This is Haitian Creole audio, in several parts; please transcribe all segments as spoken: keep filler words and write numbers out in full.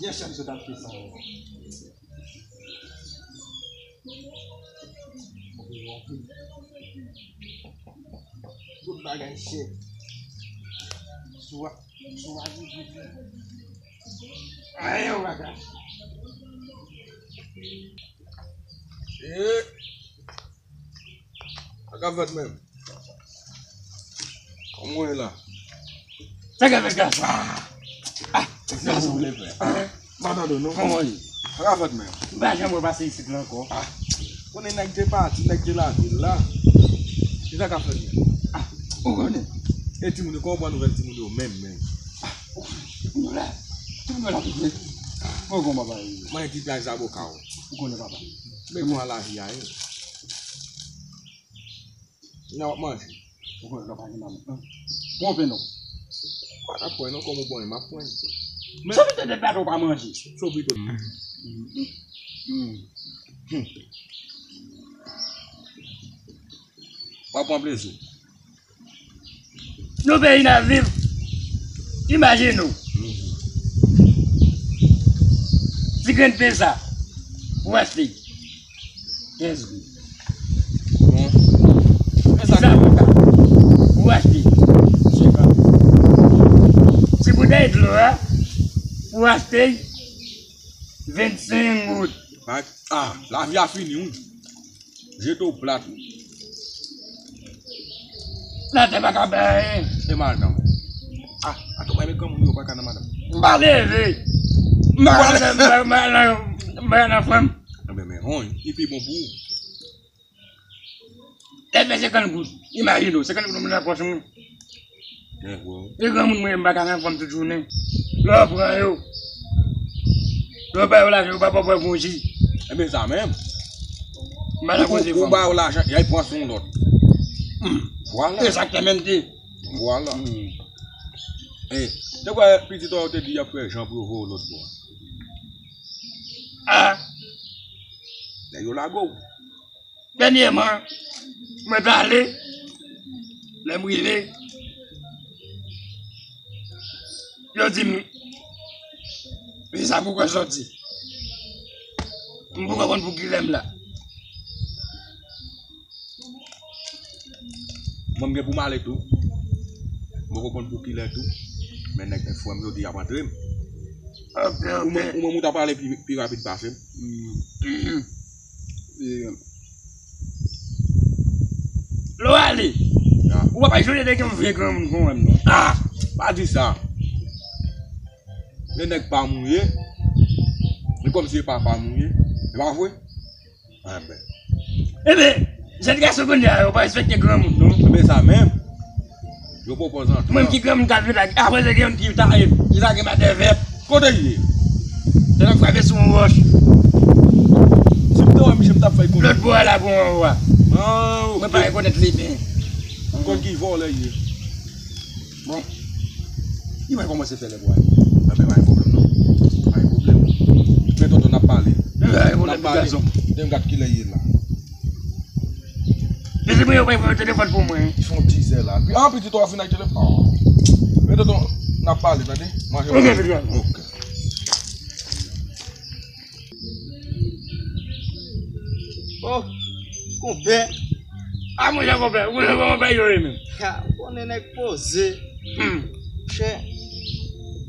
Yes, chèf, sot achte sa. Good bagay, chèf. Swa, swa, good, good. Ayo, bagay. Eh. Sa k ap fèt menm? Kòman w ye la? Sa k ap fèt la? Ah! Ah! Sa w vle fè? Ah! M pa tande w non. Kòman w ye? Sa k ap fèt menm? M pa janm repase isit la ankò. Ah! Konnen nèg te pati, nèg te lage l la. Kisa k ap fèt menm? Ah! Ou konnen? E timoun yo, kòman w pran nouvèl timoun yo menm menm? Ah! Ou konnen? Timoun yo la, timoun yo la, timoun yo la. Mwen gon papa yo. Mwen ti pyay zaboka w. Ou konnen papa. Men kòman lavi a ye? Nan w ap manje. Ou konnen lè w pa gen manman. Pran pen non. Pa t ap pran non, kòm ou pran, m ap pran. Men sa w te de bat ou pa manje. Sa w pito. W ap pran plezi. Nou peyi n ap viv. Imajine w. Ti grenn pen sa. Ou achte. Kenz goud. Bon. Ti zaboka, ou achte senkant. Ti boutèy dlo a, ou achte vennsenk goud. Ah, lavi a fini, wi. Jete w plat. Latè pa ka bay anyen. E madanm. Ah, atò, mwen, men granmoun yo pa ka nan madanm. M pa leve. M pa nan, m pa nan, m pa nan fanm. Enben, men, hon, li pi bon pou ou. Lè fè senkant goud, imajine w, senkant goud mwen nan pòch mwen. Gen gwo. E granmoun mwen, m pa ka nan fanm tout jounen. Lè w pran yo, lè w ba yo lajan, yo pa ba w bon ji. Enben, sa menm. M pa nan koze fanm. Ou ba yo lajan, y al pran sou yon lòt. Hmm. Vwala. Egzaktamente. Vwala. Hmm. E, te kwè pitit ou yo te di y ap fè jan pou yo voye w lòt bò a. Ah! Nèg yo lage w. Dènyèman, mwen t ale, lè m rive, yo di m, visa poko sòti. M poko konn pou kilè m la. Mwen, m gen pou m ale tou. M poko konn pou kilè tou. Men nèg, frè m yo di y ap antre m. Ok, ok. Ou menm, ou menm, ou ta prale pi, pi rapid pase m. Hmm. Lè w ale, ou pa pa jwenn de gen yon vye granmoun kon mwen, non. Ah, pa di sa. Lè nèg pa m ou ye, li kòmsi e papa m ou ye. E pa vre? Enben. Enben, jèn gason kounye a, yo pa respekte granmoun, non. Enben, sa menm. Yo poko zantan. Mwen ki granmoun k ap vin la, apre se gen youn ki ta, ki lage m atè vèt. Kote l ye? Se nan frape sou yon wòch. Si m te wè misye, m t ap fè l konnen. Lòt bò a la pou anwa. Mwen pa rekonèt li byen. M konn ki vòlè l ye. Bon. Li mwen kòmanse fè lè pou ale. Enben, pa gen pwoblèm, non. Pa gen pwoblèm. Men tonton, n ap pale. N ap pale. N ap pale. Gason. Demen gad kilè ye la. Pitit mwen yo pa pran telefòn pou mwen. Li fè yon dizè la. Pi, ah, pitit ou a fin ak telefòn. Ah. Men tonton, n ap pale, tande? Manje. Ok, pitit mwen. Ok. Oh, konpè. Ah, monchè, konpè, ou konnen kòman bagay yo ye menm. Ha, ou konnen nèg poze. Hmm. Monchè,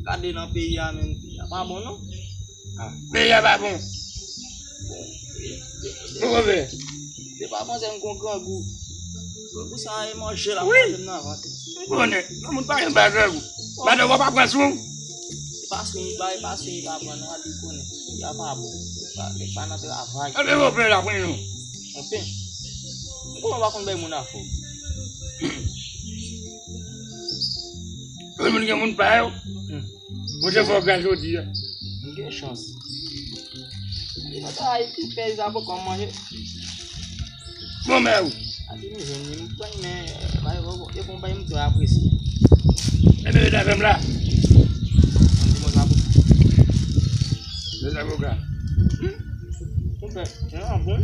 gade nan peyi a menm, peyi a pa bon non. Ah, peyi a pa bon. Bon, e, e, e, ou konpè? Se pa manzè m gon grangou. Grangou sa e manje l ap manje m nan vant. M konnen, nan moun pa gen bagay ou. Madan w ap pran sou. E pa sou li ba, e pa sou li pa pran non, al li konnen. Peyi a pa bon. Pa, nèg pa nan travay. Anben, yon pen la, pran yon. Yon pen? Kòman w pa konn bay moun afè w? Tout moun gen moun pa yo. Hmm. Bondye fè w gras jodi a. M gen chans. Li pa ta Ayiti, pè, li pa poko manje. Bon, mè ou? Ati m jwenn li, m pran, men, e, bay, e, bon, bay m trè apresye. Enben, yo t avè m la. M di bon, sa bon. Yo t avè w la. Hmm. Konpè, jan an bon.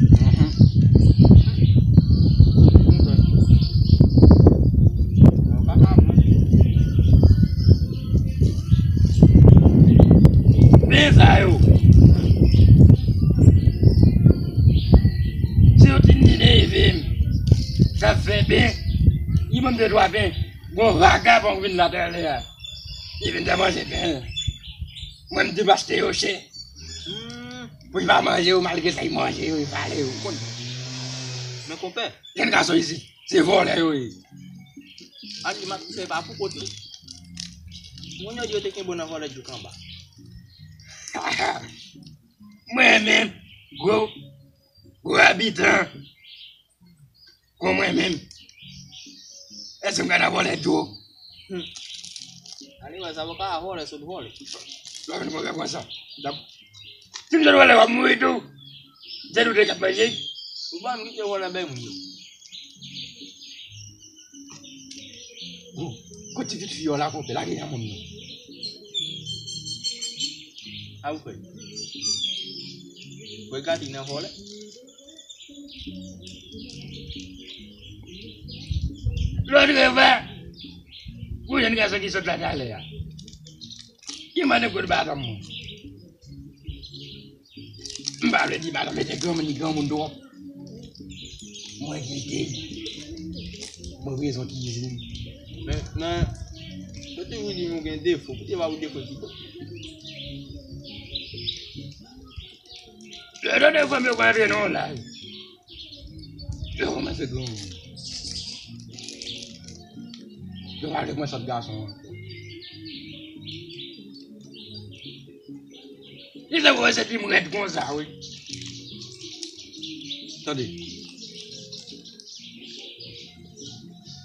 Mhm. Konpè. Jan an pa mal, non. Pen sa yo. Si yo te neve m, sa fè pen, li ban m de twa pen. Gon vagabon vin la talè a. Li vin te manje pen. Mwen, m te achte yo chè. Hmm. Pou li pa manje yo, malgre sa, li manje yo, li vale yo. Konn. Men konpè. Jèn gason isit, se vòlè yo ye. An di m ap fè pa pou kot li. Moun yo di yo te kenbe w nan vòlè jouk anba. Mwen menm, gwo, gwo abitan, kon mwen menm. Èske m ka nan vòlè tou? Hmm. Ale wè, sa pa ka vòlè, sot vòlè. Lò vin mwen pran sa. Dap. Si m sot vòlè, w ap mouri tou. Se nou de k ap manje. Ou pa m kite vòlè bay moun yo. Bon, kote ti fi yo la, konpè, lage nan moun nan. A ou kwè? Wè gade nan vòlè. Lòt reva. Ou jèn gason ki sot la talè a. Ki mande kout baton mwen? M pa vle di baton, men se granmoun, li granmoun twòp. Mwen kite l. Mwen prezon kizin. Men, men, yo toujou di nou gen defo. Poukisa pa ou defo ki bon? Lè yo defo m, yo konn antre nan yon laj. Yo kòmanse granmoun. Yo pa vle mwen sòt gason ankò. Li te wè se ti m rèd konsa, wi. Tande.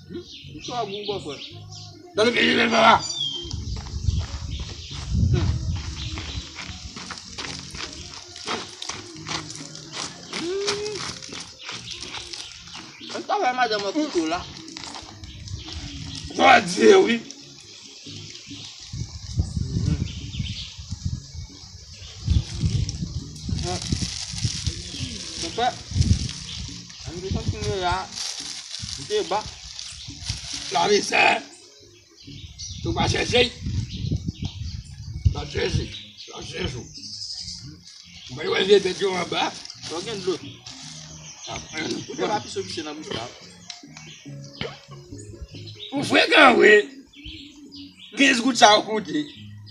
Hmm? Ou swa gou, bòfrè. Tande, ki li fè la? Hmm. Hmm. Mwen ta wè madanm an kouto la. Bondye, wi. Konpè, ann te kontinye la. M te ba. Lavi sè. Tou pa chèche. Pa chèche. Pa chèche. Mwen wè vye tèt yo anba. Sa w gen dlo. Ou te pa pise w pise nan bouch la. Ou frekan vre. Kenz goud sa yo koute.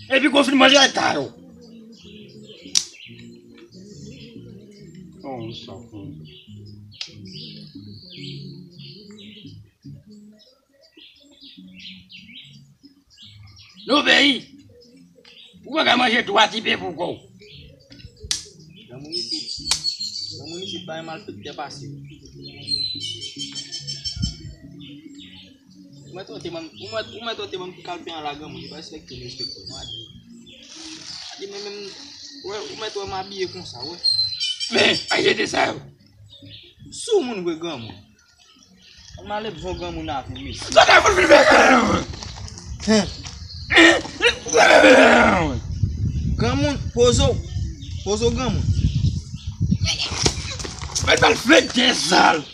Epi konfinman jay kay ou. Oh, sa fou. Nou peyi, ou pa ka manje twa ti pen pou kò w. Granmoun isit, granmoun isit pa gen malfektè pase. Ou mèt wè te banm, ou mèt, ou mèt wè te banm ti kalpen an la granmoun, li pa respekte m, respekte m. Adi, adi, men menm, wè, ou mèt wè m abiye konsa, wè. Men, al jete sa yo. Sou moun vre granmoun. Mwen ale bzwen granmoun avè m, mesye. Sa ta fout vin fè. Granmoun, poze w. Poze w granmoun. Mwen pral fè de sal.